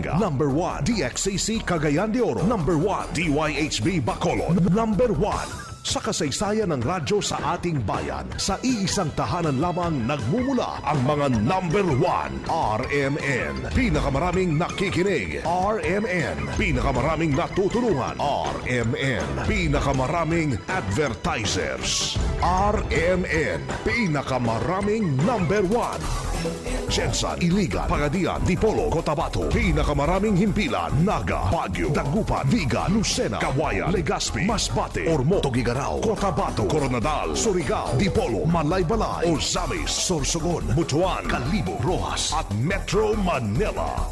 Pampanga, number 1. DXCC Cagayan de Oro, number 1. DYHB Bacolod, number 1. Sa kasaysayan ng radyo sa ating bayan, sa iisang tahanan lamang nagmumula ang mga number 1. RMN. Pinakamaraming nakikinig. RMN. Pinakamaraming natutulungan. RMN. Pinakamaraming advertisers. RMN. Pinakamaraming number 1. Jensan, Iligan, Pagadian, Dipolo, Cotabato. Pinakamaraming himpilan, Naga, Baguio, Dagupan, Vigan, Lucena, Kawayan, Legazpi, Masbate, Ormoc, Tuguegarao, Cotabato, Koronadal, Surigao, Dipolo, Malaybalay, Ozamis, Sorsogon, Butuan, Kalibo, Rojas, at Metro Manila.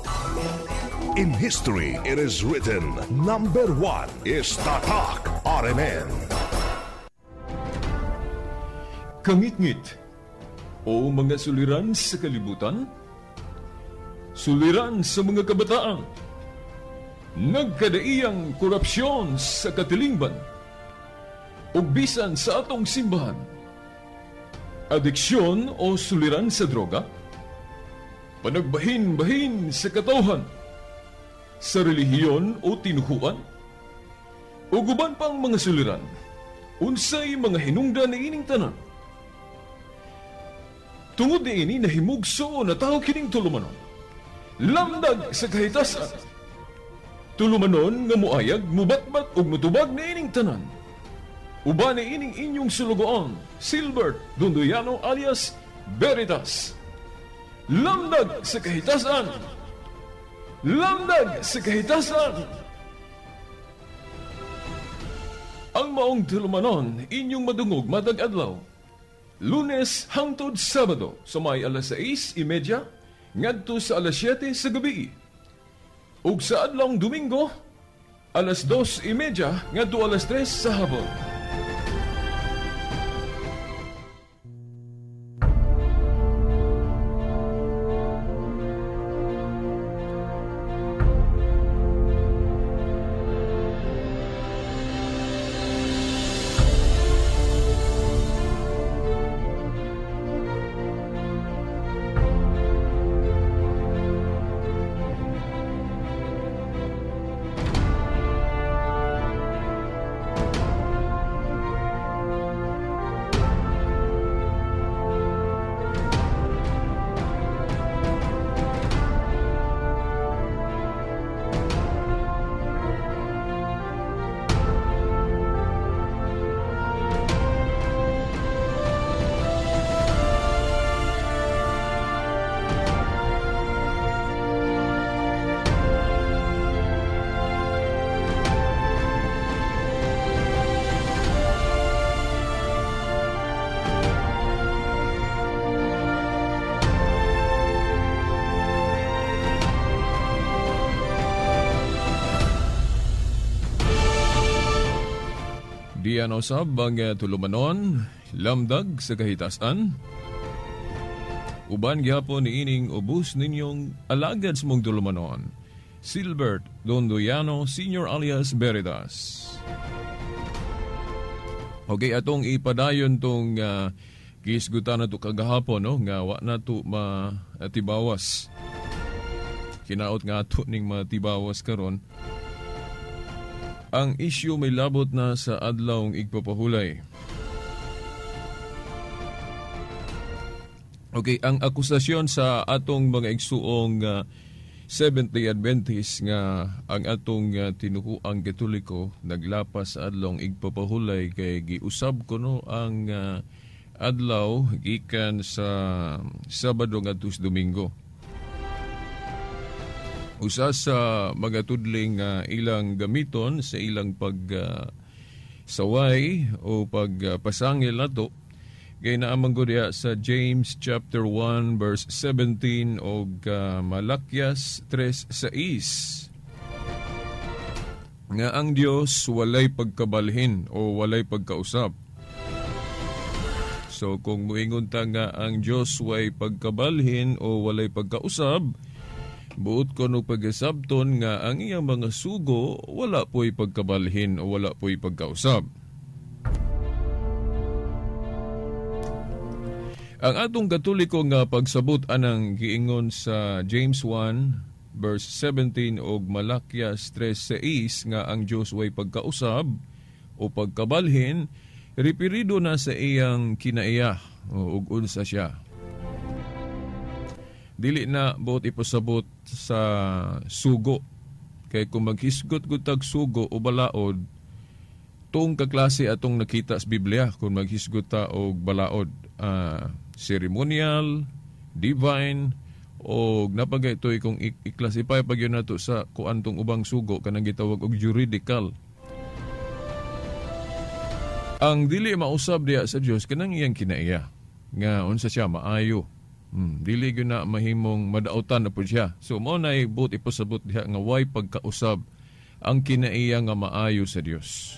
In history, it is written, number 1 is Tatak RMN. Kangitngit o mga suliran sa kalibutan, suliran sa mga kabataan, nagkadaiyang korupsyon sa katilingban, ug bisan sa atong simbahan, adiksyon o suliran sa droga, panagbahin-bahin sa katawhan, sa relihiyon o tinuhuan, ug uban pang mga suliran, unsay mga hinungdan niining tanan. Tungod niini nahimugso na tao kining tulumanon. Lamdag sa kahitasan. Tulumanon nga muayag, mubatbat ug mutubag niining tanan. Uban niining inyong sulugoon, Silbert Dondoyano alias Veritas. Lamdag sa kahitasan. Lamdag sa kahitasan. Ang maong tulumanon inyong madungog matag adlaw. Lunes hangtod Sabado sa may alas 6:30 ngadto sa alas 7 sa gabi. Ug sa adlawng Domingo alas 2:30 ngadto alas 3 sa hapon. Diyan usab ang tulumanon, lamdag sa kahitasan. Uban gihapon niining ubos ninyong alagad sa mong tulumanon, Silbert Dondoyano Senior alias Veritas. Okay, atong ipadayon tong kisgutan na to kagahapon, no? Nga wa na to matibawas. Kinaot nga ato ning matibawas karon. Ang isyu may labot na sa adlawng igpapahulay. Okay, ang akusasyon sa atong mga igsuong Seventh-day Adventist nga ang atong tinuhuang Katoliko naglapas sa adlawng igpapahulay kay giusab kuno ang adlaw gikan sa Sabado ngadto sa Domingo. Usa sa mga tudling ilang gamiton sa ilang pag saway o pagpasangil nato kay naamang gud diha sa James chapter 1 verse 17 og Malakias 3:6 nga ang Dios walay pagkabalhin o walay pagkausap. So kung moingon ta nga ang Dios walay pagkabalhin o walay pagkausap, buot ko no pagisabton nga ang iyang mga sugo wala po'y pagkabalhin o wala po'y pagkausap. Ang atong Katoliko nga pagsabot anang giingon sa James 1 verse 17 og Malakias 3:6 nga ang Dios way pagkausab o pagkabalhin, ripirido na sa iyang kinaiya o ug unsa siya. Dili na buot ipasabot sa sugo. Kay kung maghisgot gud tag sugo o balaod, tuong kaklase atong nakita sa Biblia kung maghisgot ta og balaod. Ceremonial, divine, o napagay ito'y kung i-classify pag yun nato sa kuan tong ubang sugo kanang gitawag og juridical. Ang dili mausab diya sa Dios kanang iyang kinaiya nga unsa siya maayo. Dili gyud na mahimong madautan na pud siya. So mao nay buot ipasabot diha nga way pagkausab ang kinaiya nga maayo sa Dios.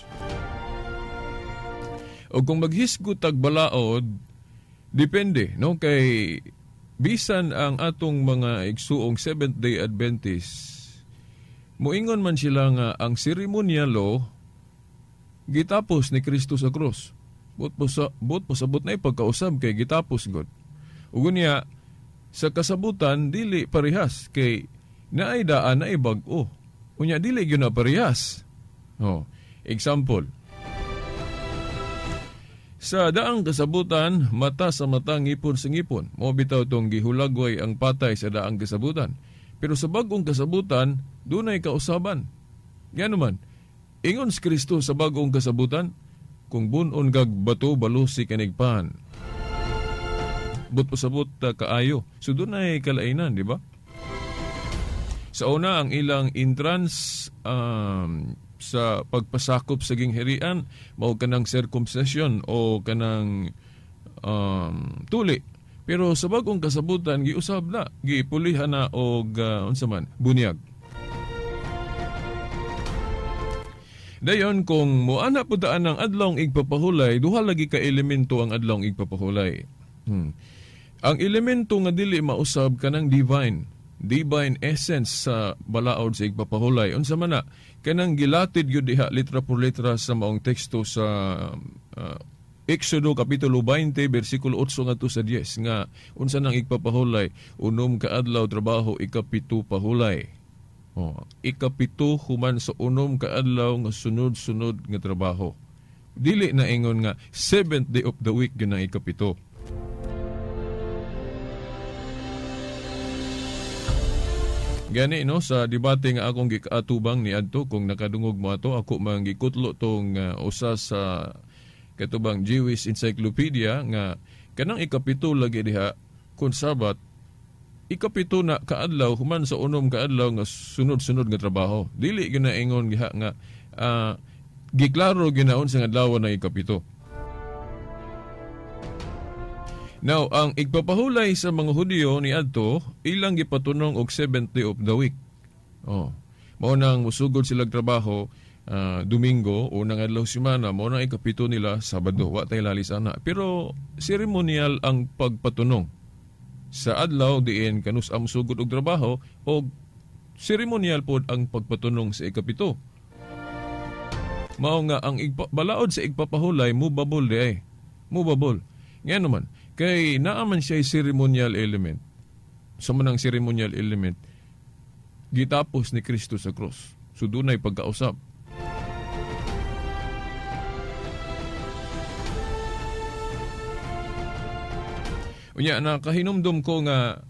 O kung maghisgot tag balaod, depende, no, kay bisan ang atong mga igsuong Seventh-day Adventist, moingon man sila nga ang seremonyalo gitapos ni Kristo sa krus. Buot pasabot na ipagkausab kay gitapos God. Ug unya sa kasabutan dili parehas kay naay daan na bag-o. Unya dili gyud na parehas. Oh, example. Sa daang kasabutan, mata sa mata, ngipon sa ngipon. Mao bitaw tong gihulagway ang patay sa daang kasabutan. Pero sa bagong kasabutan, dunay kausaban. Ngano man, ingon si Kristo sa bagong kasabutan, kung bunon kag bato, balusi kanigpan. But pasabot kaayo. So dunay kalainan, di ba? Sa una, ang ilang entrance sa pagpasakop sa gingharian, mao kanang circumcision o kanang tuli. Pero sa bagong kasabutan, giusab na, gipulihan na og unsa man, bunyag. Dayon kung moana pud daan ang adlong igpapahulay, duha lagi ka elemento ang adlong igpapahulay. Ang elemento nga dili mausab kanang divine essence sa balaod sa igpapahulay. Unsa man na kanang gilatid gyud diha litra por litra sa maong teksto sa Exodo kapitulo 20 bersikulo 8 ngadto sa 10 nga unsa nang igpapahulay, unom ka adlaw trabaho, ikapito pahulay. Oh, ikapito human sa unom ka adlaw nga sunod-sunod nga trabaho. Dili na ingon nga seventh day of the week gyud ang ikapito. Gani no sa debate nga akong gikaatubang niadto, kung nakadungog mo ato, ako man gikutlo tong usa sa katubang Jewish Encyclopedia nga kanang ikapito lagi diha kun Sabat, ikapito na kaadlaw human sa unom kaadlaw nga sunod-sunod nga trabaho. Dili gyud na ingon diha nga giklaro ginaon sa adlaw na ikapito. Now, ang igpapahulay sa mga Hudiyo ni adto, ilang gipatunong og seventh day of the week. Oh. Mao nang musugod sila trabaho Domingo, unang adlaw semana, mao nang ikapito nila Sabado, wa tay lalis ana. Pero seremonial ang pagpatunong sa adlaw diin kanus ang musugod og trabaho, og seremonial pod ang pagpatunong sa ikapito. Mao nga ang balaod sa igpapahulay mubabol di ay. Mubabol. Ngano man, kay naaman siya ceremonial element. Sa manang ceremonial element, gitapos ni Kristo sa cross. So dunay pagkausap. Unya, nakahinumdum ko nga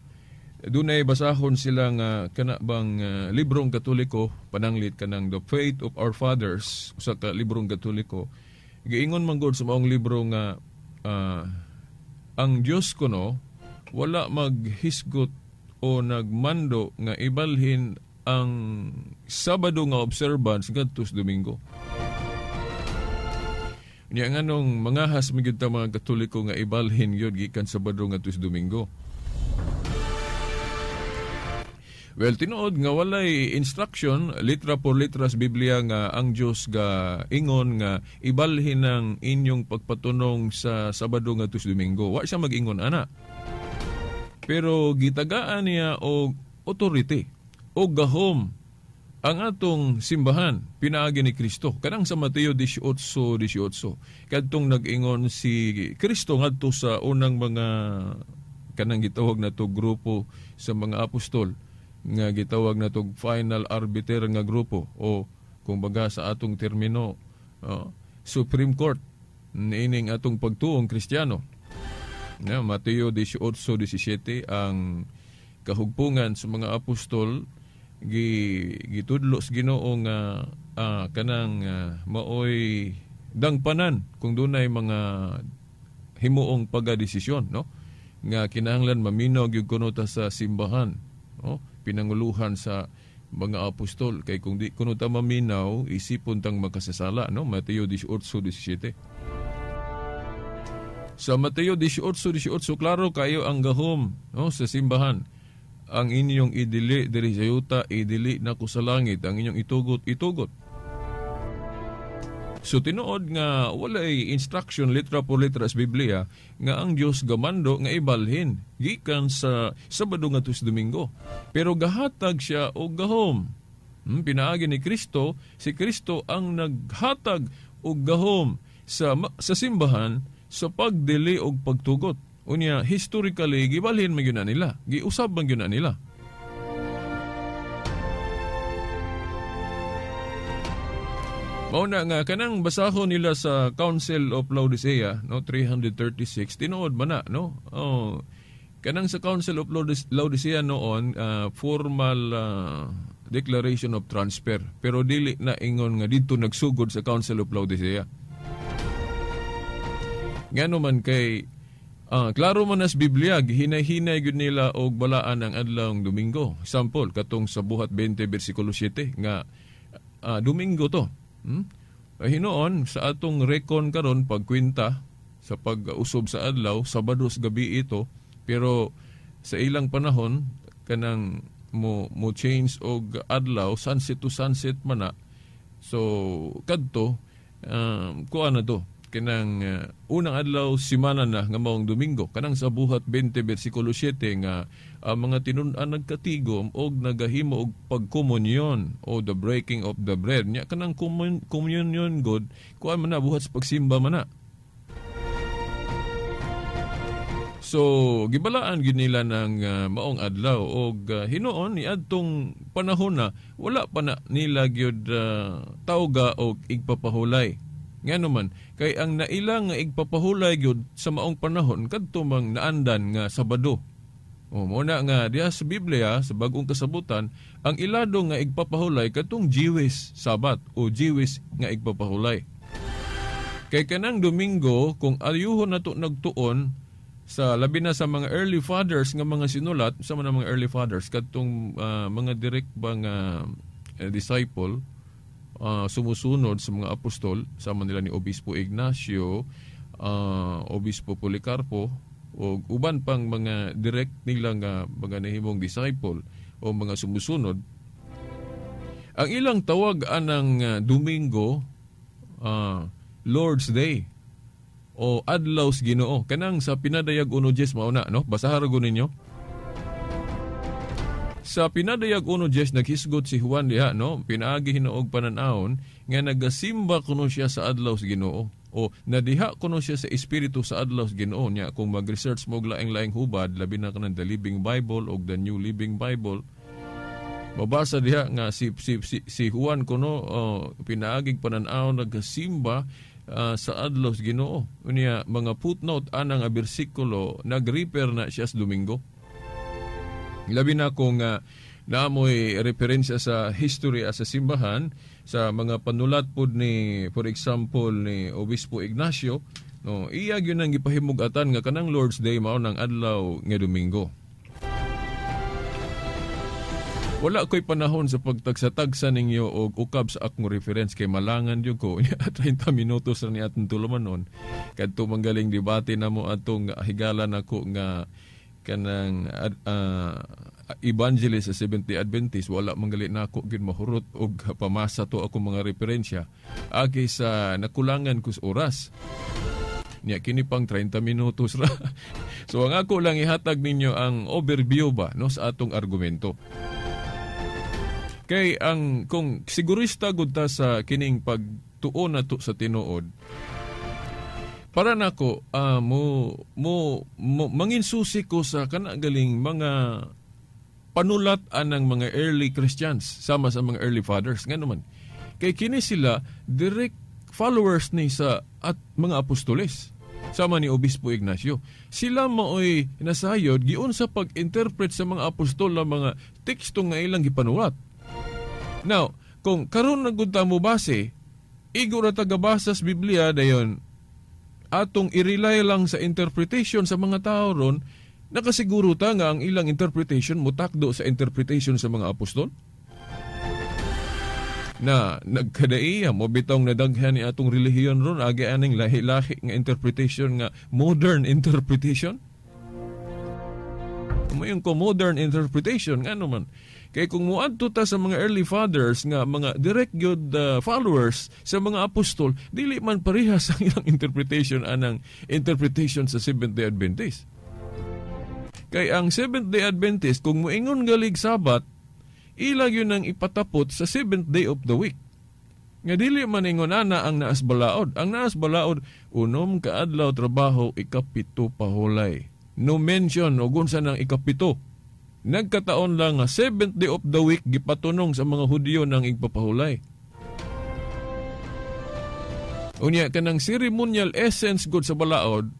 dunay basahon sila nga kana bang librong Katoliko, pananglit kanang The Faith of Our Fathers, usa ka librong Katoliko. Giingon man gud sa maong libro nga ang Dios kuno wala maghisgot o nagmando nga ibalhin ang Sabado nga observance ngadto sa Domingo. Nya nganong mangahas man gyud ta mga Katoliko nga ibalhin gyud gikan Sabado ngadto sa Domingo. Well, tinuod nga walay instruction litra por litra sa Biblia nga ang Dios ga ingon nga ibalhin ang inyong pagpatunong sa Sabado ngadto sa Domingo. Wa siya mag-ingon ana. Pero gitagaan niya og authority o gahom ang atong simbahan pinaagi ni Kristo. Kanang sa Mateo 18:18, kadtong nag-ingon si Kristo ngadto sa unang mga kanang gitawag nato grupo sa mga apostol nga gitawag natog final arbiter nga grupo o kumbaga sa atong termino Supreme Court niining atong pagtuong Kristiyano. Na Mateo 18:17 ang kahugpungan sa mga apostol gitudlo sa Ginoo nga kanang maoy dangpanan kung dunay mga himuong pagadesisyon, no, nga kinahanglan maminaw gyud kuno ta sa simbahan, no, pinanguluhan sa mga apostol, kay kung di kuno ta maminaw isipon tang makasasala, no. Mateo 18:17. Sa Mateo 18:18 klaro kayo ang gahom, no, sa simbahan. Ang inyong idili diri sa yuta, idili nako sa langit, ang inyong itugot, itugot. So tinuod nga walay instruction litra por litra sa Biblia nga ang Dios gamando nga ibalhin gikan sa Sabado ngadto sa Domingo. Pero gahatag siya og gahom. Pinaagi ni Kristo, si Kristo ang naghatag og gahom sa simbahan sa pagdili og pagtugot. Unya historically gibalhin man gyud na nila, giusab man gyud na nila. Mao na nga kanang basahon nila sa Council of Laodicea, no, 336, tinuod man na, no. Oh, kanang sa Council of Laodicea noon, formal declaration of transfer, pero dili na ingon nga didto nagsugod sa Council of Laodicea. Ngano man kay klaro man as Biblia, hinay-hinay gyud nila og balaan ang adlawng Domingo. Example, katong sa Buhat 20 bersikulo 7 nga Domingo to. Hinoon sa atong rekon karon pagkwenta sa pag-usob sa adlaw, Sabado sa gabi ito, pero sa ilang panahon kanang mo change og adlaw, sunset to sunset man na. So kadto kuan na to kanang unang adlaw simana na nga maong Domingo, kanang sa Buhat 20 bersikulo 7 nga mga tinun-an nagkatigom og nagahimo og pagkomunyon o the breaking of the bread. Nya kanang communion god kuan man na, buhat sa pagsimba man na. So gibalaan gyud nila ng maong adlaw og hinuon niadtong panahon na wala pa na nila gyud tawga og igpapahulay. Ngano man kay ang naila nga igpapahulay gyud sa maong panahon kadto mang naandan nga Sabado. O mo na nga diha sa Biblia sa Bagong Kasabutan ang ilado nga igpapahulay kadtong Jewish Sabat o Jewish nga igpapahulay. Kay kanang Domingo kung ayuhon nato nagtuon sa labi na sa mga early fathers nga mga sinulat, sa mga early fathers kadtong mga direct bang disciple sumusunod sa mga apostol, sama nila ni Obispo Ignacio, Obispo Policarpo o uban pang mga direct nila nga mga nahimong disciple o mga sumusunod. Ang ilang tawag anang Domingo, Lord's Day o Adlaw sa Ginoo. Kanang sa Pinadayag 1:10 mao na, no? Basahan ra ninyo. Sa Pinadayag 1:10 naghisgot si Juan diha, no? Pinaagi hinuog panan-awon nga nagasimba kuno siya sa adlaw sa Ginoo o nadiha kuno siya sa espiritu sa adlaw sa Ginoo. Nya kung mag-research mo og laing-laing hubad, labi na kanang The Living Bible og The New Living Bible, mabasa diha nga si Juan kuno pinaagig panan-awon nagasimba sa adlaw sa Ginoo. Unya mga footnote ana nga bersikulo nag-refer na siya sa Domingo. Labi na kung naamoy referensya sa history sa simbahan, sa mga panulat pod ni, for example, ni Obispo Ignacio, no, iya gyud ang gipahimug-atan nga kanang Lord's Day mao nang adlaw nga Domingo. Wala ko'y panahon sa pagtagsa-tagsa ninyo og ukab sa akong reference kay malangan gyud ko. 30 minutos ra ni atong tulumanon. Kadto manggaling debate namo atong higala nako nga kanang evangelist sa Seventh-day Adventist, wala manggali nako gyud mahurot og pamasa to ako mga referensya agi sa nakulangan ko sa oras. Nya kini pang 30 minutos ra. So ang ako lang ihatag ninyo ang overview ba, no, sa atong argumento. Kay ang kung sigurista gud ta sa kining pagtuon nato sa tinuod, para nako mo manginsusi ko sa kanagaling mga panulat anang mga early Christians sama sa mga early fathers. Nga naman, kay kini sila direct followers ni sa at mga apostoles. Sama ni Obispo Ignacio. Sila maoy nasayod giun sa pag-interpret sa mga apostol na mga teksto nga ilang gipanulat. Now, kung karon na gud ta mo base, igo ra tagabasa sa Biblia dayon atong i-rely lang sa interpretation sa mga tao ron, nakasiguro ta nga ang ilang interpretation mutakdo sa interpretation sa mga apostol? Na nagkadaiya mo bitong nadaghan ni atong relihiyon ron agi aning lahi-lahi nga interpretation nga modern interpretation. Mayon ko modern interpretation ngano man kay kung moadto ta sa mga early fathers nga mga direct gyud followers sa mga apostol, dili man parehas ang ilang interpretation anang interpretation sa Seventh-day Adventist. Kay ang Seventh-day Adventist kung moingon galig Sabat, ilag yun ang ipatapot sa 7th day of the week. Nga dili man ingon ana ang naas balaod. Ang naas balaod, unom kaadlaw trabaho, ikapito pahulay. No mention og unsa nang ikapito. Nagkataon lang nga 7th day of the week gipatunong sa mga Hudyo nang igpapahulay. Unya kanang ceremonial essence good sa balaod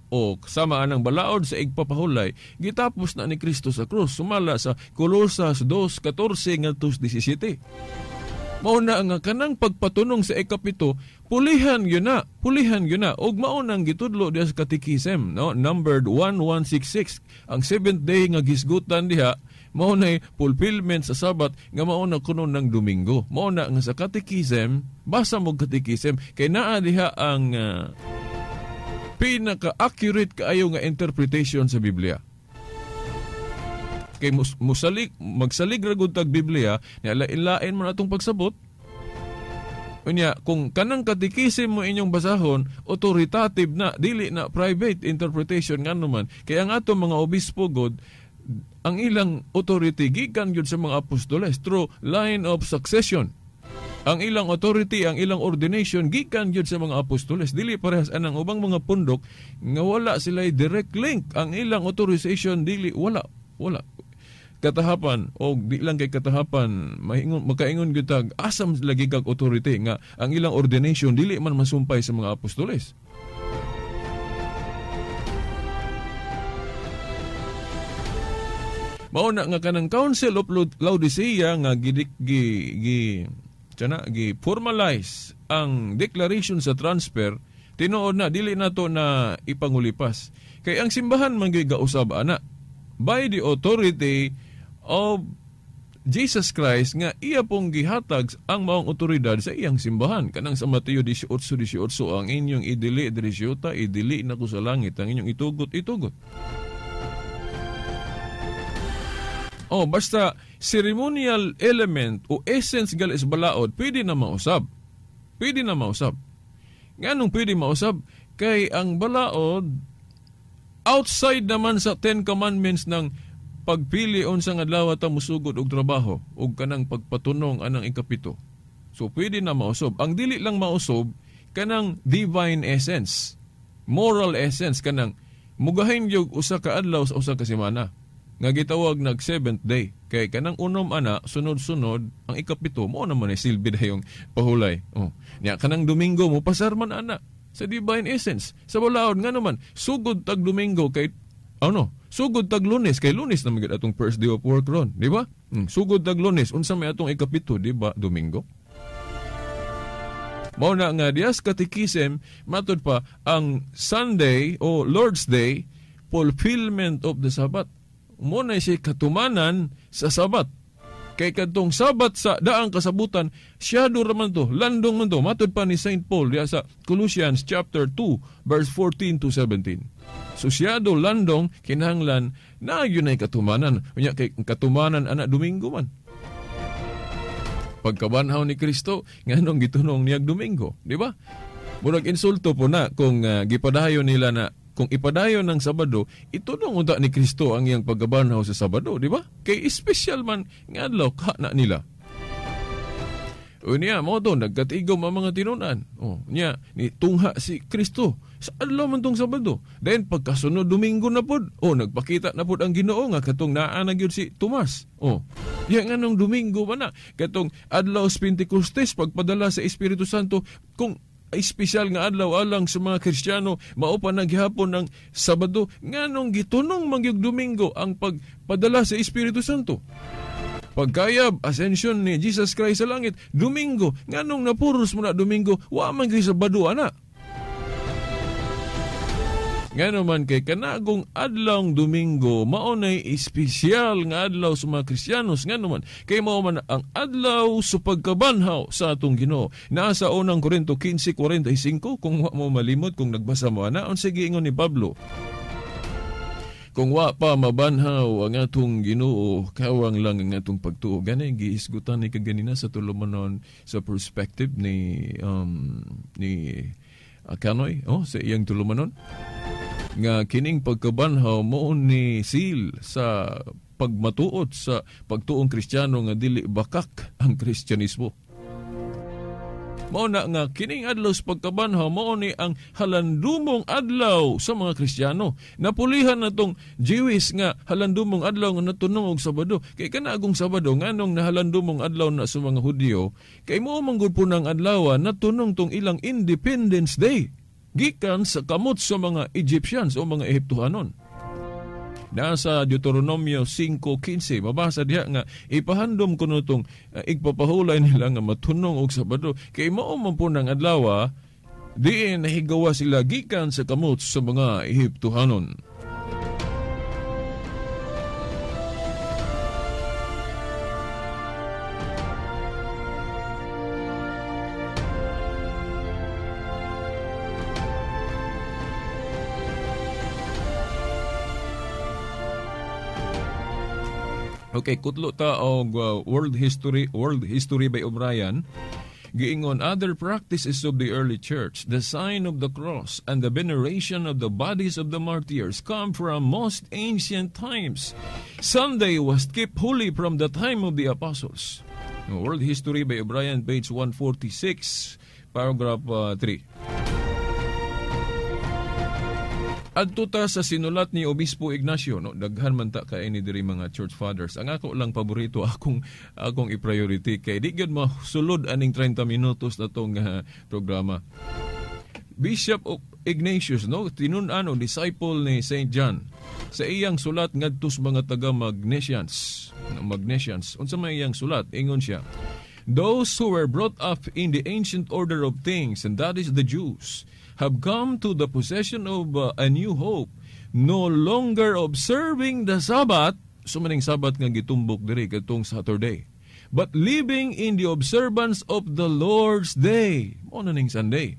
o sama anang balaod sa igpapahulay gitapos na ni Kristo sa krus sumala sa Colosas 2:14 ngadto 17. Mao na nga kanang pagpatunong sa ikapito, pulihan gyud na, pulihan gyud na og mao nang gitudlo diha sa Catechism, no, numbered 1166. Ang seventh day nga gisgutan diha mao nay fulfillment sa Sabat nga mao na kuno ng Domingo. Mao na nga sa Catechism, basa mo Catechism kay naa diha ang pinaka-accurate kaayo nga interpretation sa Biblia. Kay musalig, magsalig ra gud tag Biblia, nya lain-lain man atong pagsabot. Unya, kung kanang katekisim mo inyong basahon, authoritative na, dili na private interpretation ngano man. Kay ang ato mga obispo god, ang ilang authority gikan gyud sa mga apostoles through line of succession. Ang ilang authority, ang ilang ordination gikan gyud sa mga apostoles. Dili parehas anang ubang mga pundok nga wala sila direct link. Ang ilang authorization dili wala, wala. Katahapan o di lang kay katahapan, maingon makaingon gyud tag asam lagi kag authority nga ang ilang ordination dili man masumpay sa mga apostoles. Mao na nga kanang Council of Laodicea nga gi gi formalize ang declaration sa transfer, tinuod na dili nato na ipangulipas. Kay ang simbahan man gyud gausab ana by the authority of Jesus Christ nga iya pong gihatag ang maong otoridad sa iyang simbahan. Kanang sa Mateo 18:18, ang inyong idili diri sa yuta, idili nako sa langit, ang inyong itugot, itugot. Oh, basta ceremonial element o essence gal is balaod, pwede na mausab. Pwede na mausab. Nganong pwede mausab? Kay ang balaod outside naman sa 10 Commandments ng pagpili unsang adlaw ta musugod og trabaho og kanang pagpatunong anang ikapito. So pwede na mausab. Ang dili lang mausab kanang divine essence, moral essence, kanang mugahin gyud usa ka adlaw sa usa ka semana nga gitawag nag seventh day. Kay kanang unom ana sunod-sunod ang ikapito mo naman ay silbi dayong pahulay. Oh. Nya kanang Domingo mo pasar man ana sa divine essence. Sa balaod nga naman sugod tag Domingo kay ano, sugod tag Lunes kay Lunes na magyud atong first day of work ron, di ba? Sugod tag Lunes unsa may atong ikapito, di ba? Domingo. Mao na nga dias Catechism matud pa ang Sunday o Lord's Day, fulfillment of the Sabbath. Mo na siya katumanan sa Sabat. Kay kadtong Sabat sa daang kasabutan, siyado ra man to, landong man to. Matud pa ni Saint Paul diha sa Colossians chapter 2 verse 14 to 17. So siyado landong kinahanglan na yun ay katumanan. Unya kay katumanan ana Domingo man. Pagkabanhaw ni Kristo, nganong gitunong niyag Domingo, di ba? Murag insulto po na kung gipadayon nila na kung ipadayon ng Sabado, itunong unta ni Kristo ang iyang pagkabanhaw sa Sabado, di ba? Kay special man nga adlaw ka na nila. O niya, mo to, nagkatigom ang mga tinunan. O niya, ni tungha si Kristo sa adlaw man tong Sabado. Then pagkasunod Domingo na pod, o nagpakita na pod ang Ginoo nga katong naa na gyud si Tomas. O ya nganong Domingo ba na katong adlaw sa Pentecostes, pagpadala sa Espiritu Santo, kung espesyal nga adlaw alang sa mga Kristiyano, mao pa naghihapon ng Sabado, nganong gitunong man gyud Domingo ang pagpadala sa Espiritu Santo? Pagkayab, ascension ni Jesus Christ sa langit, Domingo, nganong napuros mo na Domingo, wa man gyud Sabado ana. Ngano man kay kanagong adlawng Domingo, mao nay espesyal nga adlaw sa mga Kristiyanos. Ngano man kay mao man ang adlaw sa pagkabanhaw sa atong Ginoo. Naa sa unang Korinto 15:45, kung wa mo malimot, kung nagbasa mo ana, unsa giingon ni Pablo? Kung wa pa mabanhaw ang atong Ginoo, kawang lang ang atong pagtuo. Gani gihisgutan ni kaganina sa tulumanon sa perspective ni Kanoy, sa iyang tulumanon nga kining pagkabanhaw mao ni seal sa pagmatuod sa pagtuong Kristiyano nga dili bakak ang Kristyanismo. Mao na nga kining adlaw sa pagkabanhaw mao ni ang halandumong adlaw sa mga Kristiyano. Napulihan na tong Jewish nga halandumong adlaw nga natunong og Sabado. Kay kanaagong Sabado nganong nahalandumong adlaw na sa mga Hudyo, kay mao man gud po nang adlaw natunong tong ilang Independence Day gikan sa kamot sa mga Egyptians o mga Ehiptohanon. Nasa Deuteronomio 5:15, mabasa diha nga ipahandom kuno tong igpapahulay nila nga matunong og Sabado, kay mao man po nang adlaw diin nahigawa sila gikan sa kamot sa mga Ehiptohanon. Okay, kutlo ta og World History by O'Brien. Giingon, other practices of the early church, the sign of the cross and the veneration of the bodies of the martyrs come from most ancient times. Sunday was kept holy from the time of the apostles. World History by O'Brien, page 146, paragraph 3. Adto ta sa sinulat ni Obispo Ignacio, no, daghan man ta kay ni diri mga church fathers. Ang ako lang paborito, akong i-priority kay di gyud masulod aning 30 minutos na tong programa. Bishop of Ignatius, no, tinun-an o disciple ni St. John. Sa iyang sulat ngadto sa mga taga Magnesians, Magnesians, unsa may iyang sulat, ingon siya, those who were brought up in the ancient order of things, and that is the Jews, have come to the possession of a new hope, no longer observing the Sabbath, sumaning Sabbath nga gitumbok diri katong Saturday, but living in the observance of the Lord's Day, mao na ning Sunday,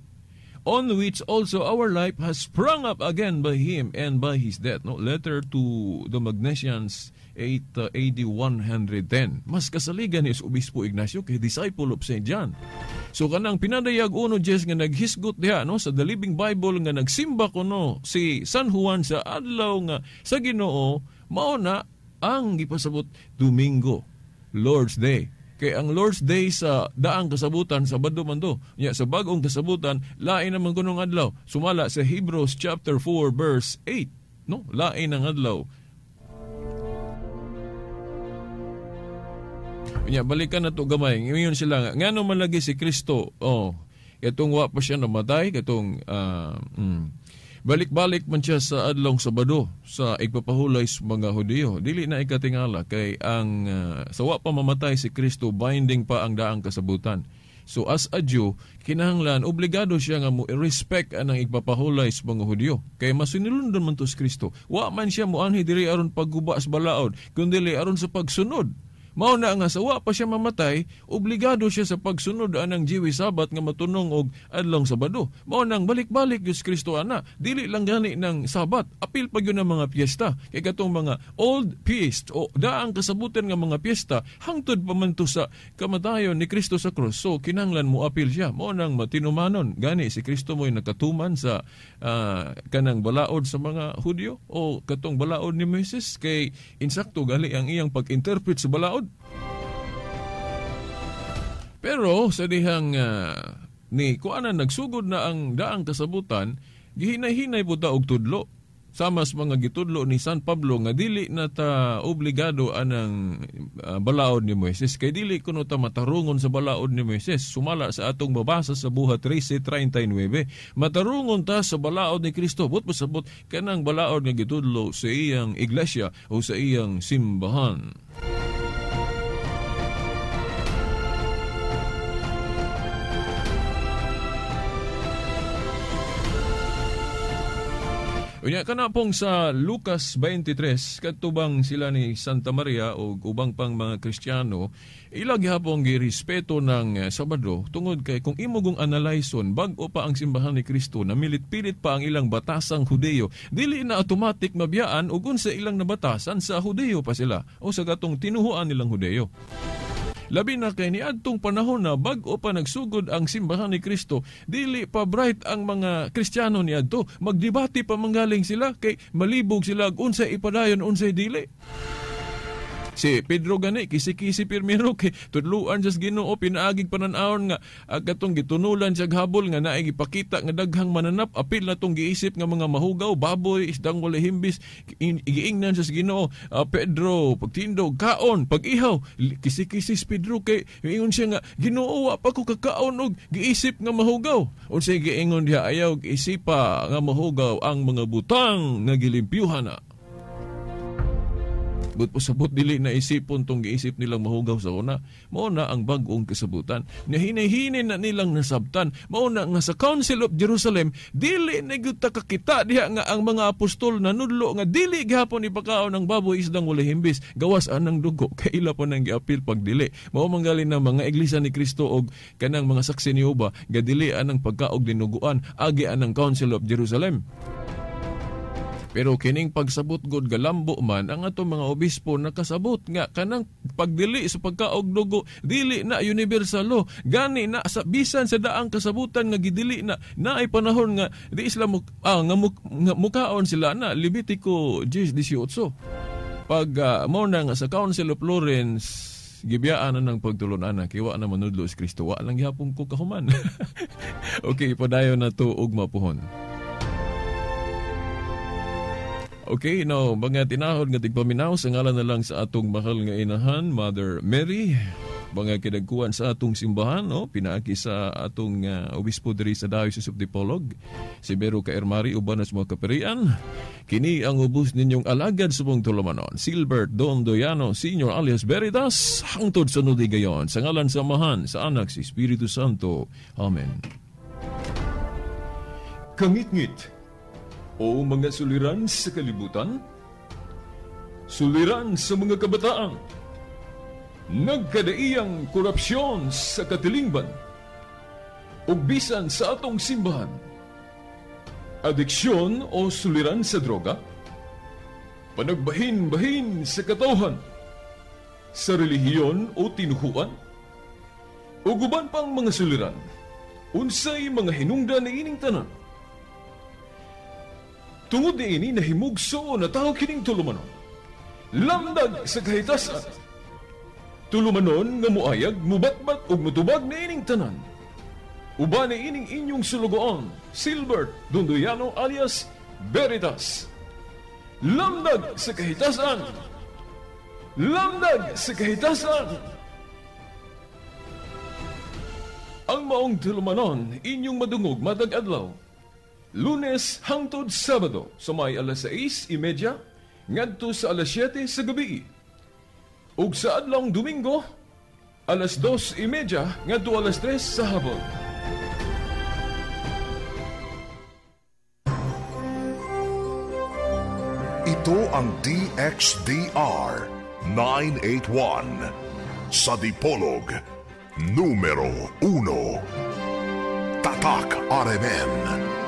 on which also our life has sprung up again by Him and by His death. No, letter to the Magnesians 8 AD 110. Mas kasaligan is Obispo Ignacio kay disciple of St. John. So kanang pinadayag uno Jess nga naghisgot diha, no, sa The Living Bible nga nagsimba kuno si San Juan sa adlaw nga sa Ginoo, mao na ang gipasabot Domingo, Lord's Day. Kay ang Lord's Day sa daang kasabutan, Sabado man to. Nya sa bagong kasabutan, lain naman kunong adlaw. Sumala sa Hebrews chapter 4 verse 8, no? Lain ang adlaw. Nya balikan na to gamay. Ngayon sila nga ngano man lagi si Kristo? Oh, katong wa pa siya namatay, katong balik-balik man siya sa adlong Sabado sa igpapahulay sa mga Hudiyo. Dili na ikatingala kay ang sa wa pa mamatay si Kristo, binding pa ang daang kasabutan. So as a Jew, kinahanglan obligado siya nga mo respect anang igpapahulay sa mga Hudiyo. Kay masinulundon man to si Kristo. Wa man siya moanhi diri aron pagguba sa balaod, kundi aron sa pagsunod. Mao na nga sa wa pa siya mamatay, obligado siya sa pagsunod anang Jewish Sabbath nga matunong og adlong Sabado. Mao nang balik-balik gyud si Kristo ana, dili lang gani ng Sabat, apil pa gyud ang mga piyesta. Kay katong mga old feast o daang kasabutan nga mga piyesta hangtod pa man to sa kamatayon ni Kristo sa krus. So kinahanglan mo apil siya. Mao nang matinumanon gani si Kristo mo'y nakatuman sa kanang balaod sa mga Hudyo o katong balaod ni Moises, kay insakto gali ang iyang pag-interpret sa balaod. Pero sa dihang ni kuanan nagsugod na ang daang kasabutan, gihinay-hinay po ta og tudlo. Sama sa mga gitudlo ni San Pablo nga dili na ta obligado anang balaod ni Moises. Kay dili kuno ta matarungon sa balaod ni Moises. Sumala sa atong mabasa sa Buhat 13:39. Matarungon ta sa balaod ni Kristo. But pasabot kanang balaod nga gitudlo sa iyang iglesia o sa iyang simbahan. Unya kana pong sa Lucas 23 katubang sila ni Santa Maria o ubang pang mga Kristiyano ila gihapon girespeto ng Sabado tungod kay kung imo gong analyson bag-o pa ang simbahan ni Kristo namilit-pilit pa ang ilang batasang Hudeyo, dili na automatic mabiyaan ug unsa ilang nabatasan sa Hudeyo pa sila o sa katong tinuhuan nilang Hudeyo. Labi na kay niadtong panahon na bag-o pa nagsugod ang simbahan ni Kristo, dili pa bright ang mga Kristiyano niadto. Magdebate pa manggaling sila kay malibog sila unsay ipadayon unsay dili. Si Pedro gani kisi-kisi pirmiro kay tudluan sa Ginoo pinaagig panan-awon nga katong gitunulan siya habol nga naay gipakita nga daghang mananap apil na tong giisip nga mga mahugaw baboy isdang walay himbis giingnan sa Ginoo. Pedro pagtindog kaon pag-ihaw kisi-kisi si Pedro kay ingon siya nga Ginoo wa pa ko kakaon og giisip nga mahugaw. Unsay giingon diha ayaw isipa nga mahugaw ang mga butang nga gilimpyuhan na. But pasabot dili na isipon tong giisip nilang mahugaw sa una. Mao na ang bag-ong kasabutan. Nahinay-hinay na nilang nasabtan. Mao na nga sa Council of Jerusalem, dili na gyud ta kakita diha nga ang mga apostol nanudlo nga dili gihapon ipakaon ang baboy isdang walay himbis. Gawas anang dugo kay ila pa nang giapil pagdili. Mao manggalin ng mga iglesia ni Kristo og kanang mga saksi ni Jehova ga dili anang pagkaog dinuguan agi anang Council of Jerusalem. Pero kining pagsabot god galambo man ang atong mga obispo nakasabot nga kanang pagdili sa pagkaog dugo dili na universal law. Gani na sa bisan sa daang kasabutan nga gidili na naay panahon nga di sila nga mukaon sila na Levitico 10:18. Pag mao na nga sa Council of Florence gibiyaan na ng pagtulon-ana kay wa na manudlo si Kristo, wa lang gihapon ko kahuman. Okay, padayon na to og mapuhon. Okay, now, mga tinahod nga tigpaminaw, sa ngalan na lang sa atong mahal nga inahan, Mother Mary, mga kidagkuan sa atong simbahan, no? Pinaaki sa atong obispo diri sa Diocese of Dipolog, si Bero Kaermari, uban sa mga kaperian. Kini ang ubos ninyong alagad sa buong tulumanon, Silbert Don Doyano, Senior alias Veritas, hangtod sa nudi gayon, sa ngalan sa Amahan, sa Anak, sa Espiritu Santo. Amen. Kangitngit o mga suliran sa kalibutan, suliran sa mga kabataan, nagkadaiyang korupsyon sa katilingban, ug bisan sa atong simbahan, adiksyon o suliran sa droga, panagbahin-bahin sa katawhan, sa relihiyon o tinuhuan, ug uban pang mga suliran, unsay mga hinungdan niining tanan. Tungod niini nahimugso na tao kining tulumanon. Lamdag sa kahitasan. Tulumanon nga muayag, mubatbat ug mutubag niining tanan. Uban niining inyong sulugoon, Silbert Dondoyano alias Veritas. Lamdag sa kahitasan. Lamdag sa kahitasan. Ang maong tulumanon inyong madungog matag adlaw. Lunes hangtod Sabado sa may alas 6:30 ngadto sa alas 7 sa gabi. Ug sa adlawng Domingo alas 2:30 ngadto alas 3 sa hapon. Ito ang DXDR 981 sa Dipolog, numero 1. Tatak RMN.